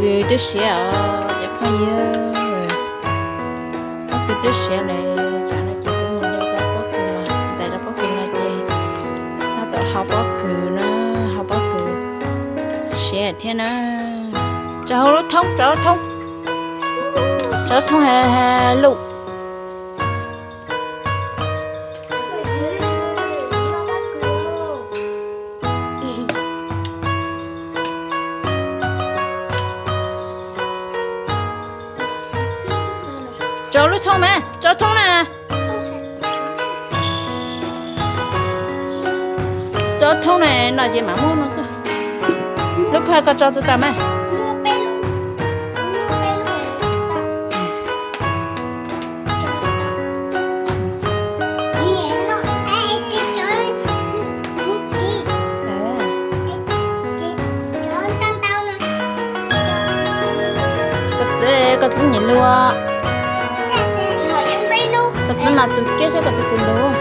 Kws twb siav os cov phooj ywg, pob kws twb siav lawm, tsam no ces kuv mus de tau pob kws los ntais rau pob kws no ces noj tau hau pob kws na, hau pob kws siav thiab na. Tso hauv lub thoob, tso lub thoob, tso lub thoob ha lug. Tso lub thoob mas, tso thoob na. Tso thoob na, no ces mam muab no xwb. Lub phaj koj tso tsis tau mas. Koj txiv, koj txiv nyiam lug. Koj txiv mas txug kiab saib koj txiv puas lug.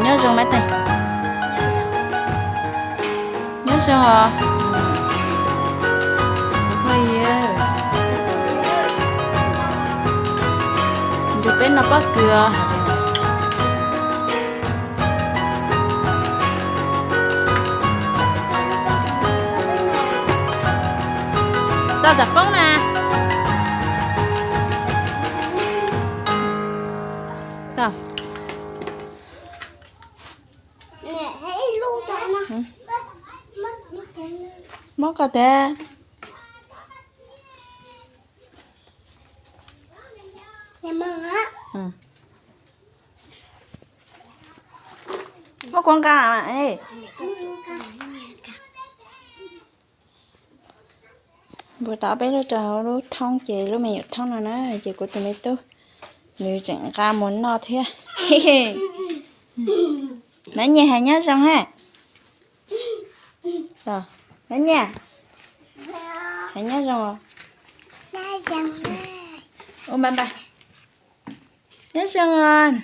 Nyob zoo mas tes. Nyob zoo os. Nrug peb noj pob kws os. Tau txam poob na. Tau. Muab koj tag. Muab kuv nqa. Npua tau peb lub rau hauv lub thoob ces lub me nyuam thoob no na ces kuv tus me tub nws tseem nqa mus noj thiab. Maiv Nyiaj hais nyob zoo ha. Maiv Nyiaj hais nyob zoo. Ua npais npais. Nyob zoo os.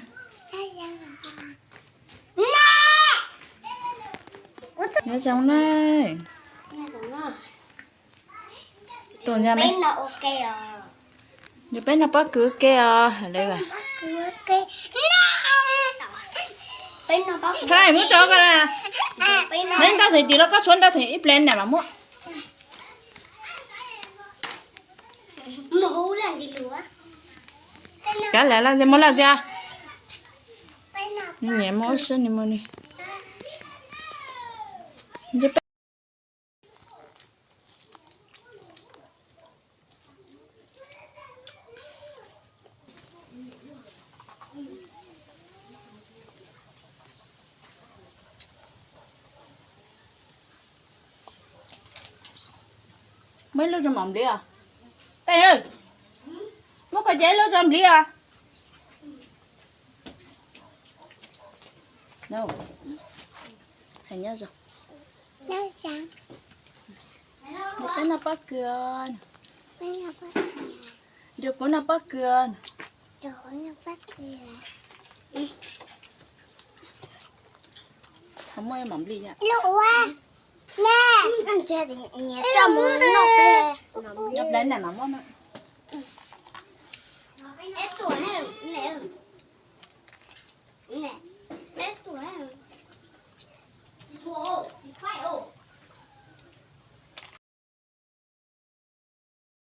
Nyob zoo na. Tus nyob peb noj pob kws ua ke os. Thaij muab tso ko na. Neb ntau them tim los koj tshuav ntau them ib pliag na mam muab. Kav lawm los muab lawm tiag. Niam muab ua siab ni mus ni. Muab ib lub rau mom nplib os. Tej, muab koj cov ib lub rau nplib os. Hais nyob zoo. Nyob zoo. Nrog peb noj pob kws. Nrog kuv noj pob kws. Muaj mom nplij. Nyob plab na mam muab no.